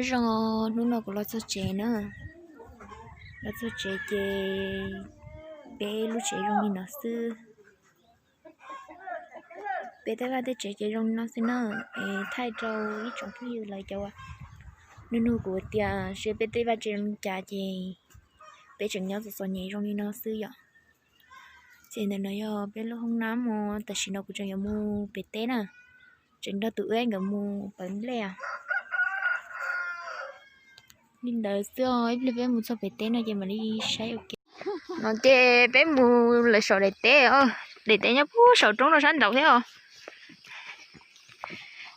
Zoo, hnub no kuv los txog tsev na. Los txog tsev ces peb lub tsev zoo li no xwb. Peb tej vaj tej tsev ces zoo li no xwb na. Es thaij rau ib tsoom phooj ywg lawv cov uas nug nug kuv tias seb peb tej vaj tsev zoo li cas ces peb tseem nyob txom txom nyem zoo li no xwb yom. Ces ntawm no yog peb lub hoob nab os. Tam sim no kuv tseem yuav mus pem teb na, tseem nrog tus wb nkawd mus pawv nplej. Li ntawd xwb os, ib pliag peb mus txog pem teb no ces mam li saib ua ke. No ces peb mus lawv saum daim teb os, daim teb nyob puag saum roob rau sab nraud thiab os.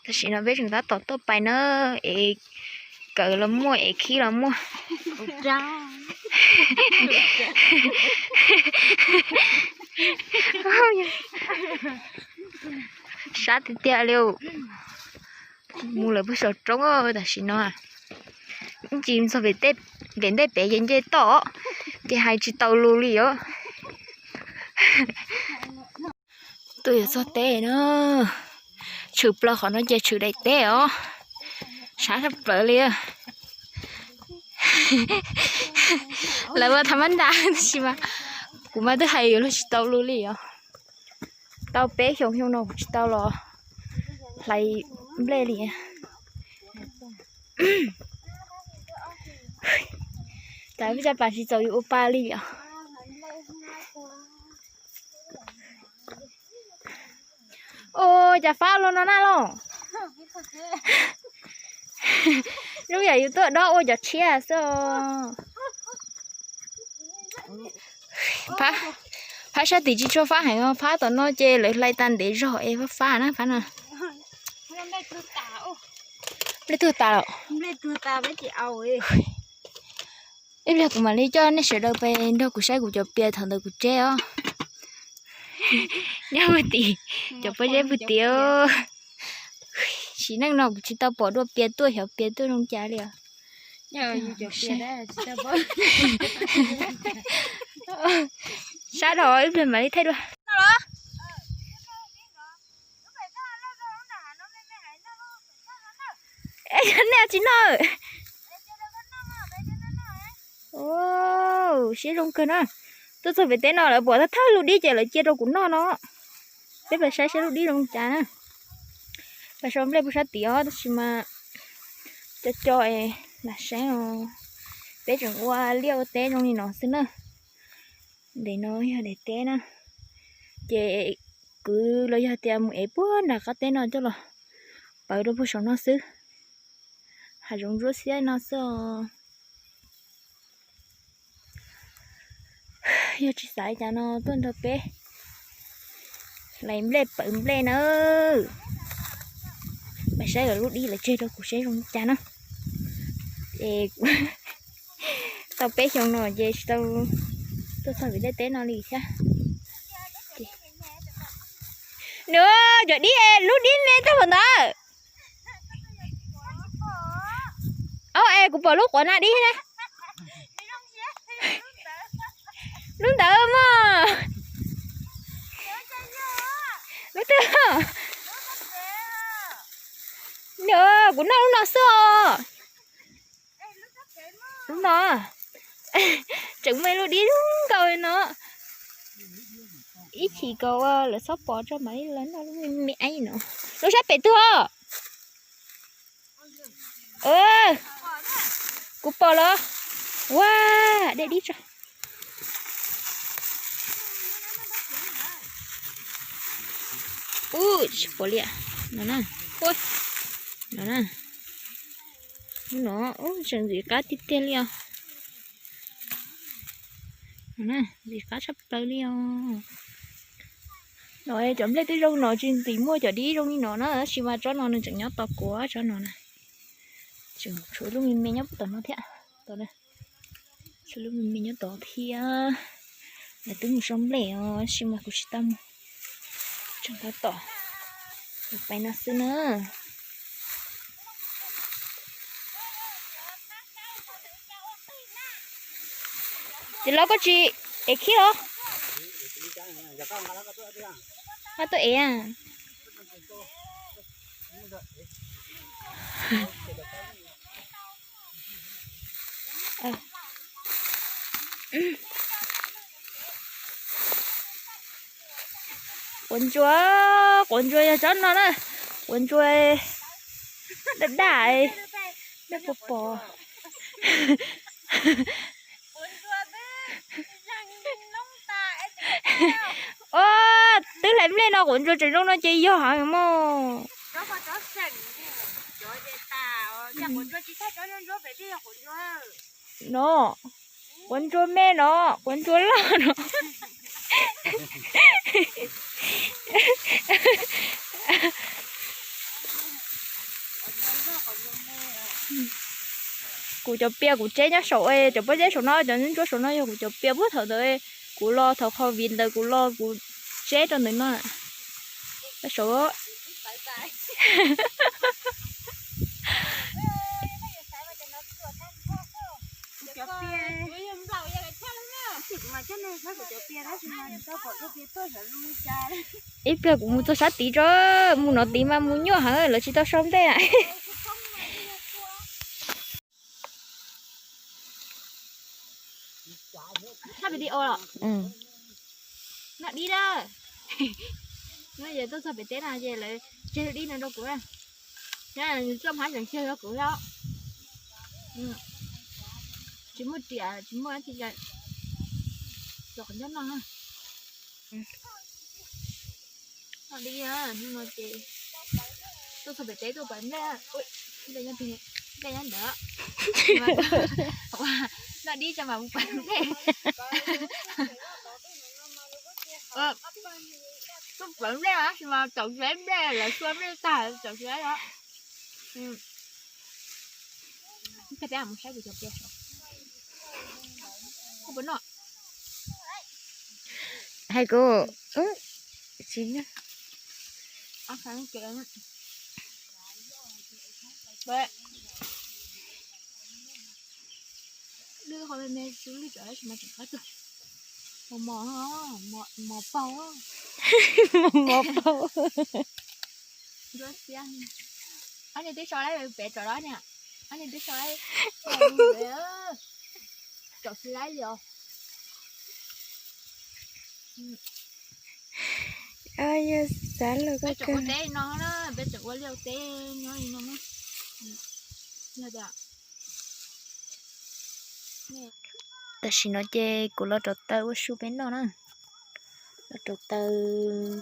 Tam sim no peb tseem tab tom tuaj pais na, es kawm los muaj es khib los muaj. Sab tiag tiag li. Mus lawm puag saum roob tam sim no. Ib ntsis txog pem tej, pem ntej pem ces nce toj, ces hais tsis tau lus li os. Twb yuav txog teb na. Tshwm plaws qhov no ces tshwm daim teb os. Sab sab plaws li. Lawv ua thav mab nra tab sis mas kuv mas twb hais yuav luag tsis tau lus li os. Tau peb xyoos xyoo no kuv tsis tau los hlais nplej li. Cas peb cov pas tsis txaus yus ua pa li os. Ua cas fab los no na los? Lub yam yus tuaj dob ua cov tshiab xwb os. Phab sab tim tsis tshua fab heev, phab tom no ces lawv hlais tag ntev zog es fab fab na, phab no. Nplej tuag tas los? Ib pliag kuv mam li coj nej sawv daws pais nrog kuv saib kuv cov pias thaum ntawd kuv tseb os. Nyob puag tim cov pob zeb puag tim. Sim neej no kuv tsis tau pom dua pias tuaj, xyov pias tuaj zoo cas li os. Sab dhau, ib pliag mam li thaij dua. Nej tsis noj? Siab zoo kawg na. Tuaj txog pem teb no lawv pom thawj thawj lub dib ces lawv cia rau kuv noj no. Peb pais saib saib lub dib zoo cas na. Pais so nplej puag sab tid os, tab sis mas co co es lam saib os. Peb tseem ua liaj ua teb zoo li no xwb na. Ntawm no yog daim teb na, ces kwv los yog tias mus ev puag nram qab teb no coj los pawv rau puag saum no xwb. Hav zoov ntsuab xiab no xwb os. Yog tsis xav li cas no tuaj nrog peb hlais nplej pawv nplej na. Pais saib lawv lub dib lawv tseg rau kuv saib zoo li cas na. Es tau peb xyoo no ces tsis tau tuaj txog pem tej teb no li thiab. Nws cov dib, lub dib me tag npaum ntawd. Au, es kuv pom lub quav na dib na. Lub ntawd mog. Lub twg? Nws, kuv noj lub no xwb os. Lub no tseem muaj ib lub dib zoo nkauj li no. Ib chim kom ua lawv txhob pom tso mam li los noj lub me me no. Lub sab pem twg os? Kuv pom los. Ua, dej dib tso. Ub, tsis pom li no na. No na. No, tseem ntxim qab tiag tiag li os. Ntxim qab tshaj plaws li os. No cov nplej twb zoo no tsis ntxim muaj cov dib zoo li no na, tab sis mas tsob no nws tseem nyob tos kuv tsob no na. Tseem tshuav lub me me nyob tom no thiab. Tshuav lub me me nyob tod thiab. Lawv twb mus so nplej os, tab sis mas kuv tsis tau mus. Tseem tab tom pais no xwb na. Ces los koj tsis ev khib los? Koj tuaj ev. Quav ntsuag, quav ntsuag yog tsob no na. Quav ntsuag daj daj, nej puas pom? Os, twb hlais nplej no quav ntsuag tseem zoo no ces yog heev mog. No, quav ntsuag me no, quav ntsuag loj no. Kuv cov pias kuv tseb nyob saum, cov pob zeb saum no, cov ntsuab saum no yog kuv cov pias puag thaum ntawd kuv los, thaum covid ntawd kuv los kuv tseb rau ntawm no. Saum ib pliag kuv mus txog sab tid tso, mus no tid mas mus nyuaj heev lawv tsis tau sau nplej na. Thaij video los? Noj dib na. Nyob tuaj txog pem teb no ces lawv tseg dib no rau kuv na. Nws tuaj hmab tseem tseg rau kuv thiab. Tsis muaj riam tsis muaj dab tsi, los qhov ncauj noj. Noj dib na, hnub no ces tuaj txog pem teb tuaj pawv nplej, nplej nyob ntawd. Noj dib tso mas mus pawv nplej. Tuaj pawv nplej tab sis mas txaus siab nplej, lawv xua nplej tag txaus siab os. Peb mus saib kuv cov pias saud. Kuv puas noj? Hais kuv, tsis noj. Lwj qhov me me xwb, lwj tsawv tab sis mas tseem qab kawg. Mos mos, mos paug. Mos mos paug. Ob niag twb so lawm pem tsam no niam, ob niag twb so lawm. Tsom xis laib li os. Yog xav lawm koj kawg. Peb tseem ua liaj ua teb nyob li no. Tam sim no ces kuv los rauv taws ua su peb noj na. Los rauv taws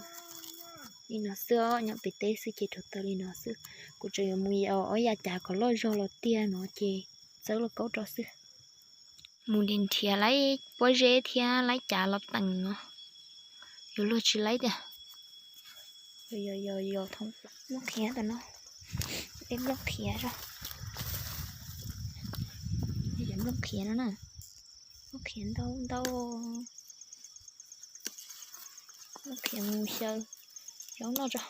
li no xwb os, nyob pem teb xwb ces rauv taws li no xwb. Kuv tseem yuav mus yaum ob yav cav kom loj zog los tiag no ces txawb lauj kaub rau xwb. Mus nrhiav laib pob zeb thiab laib cav los teem no, yuav luag tsis laib tiag. Yog, yog, yog, nplooj qhiav tam no, ib nplooj qhiav zog, nplooj qhiav no na, nplooj qhiav ntau ntau, nplooj qhiav mus xyaw zaub noj tso.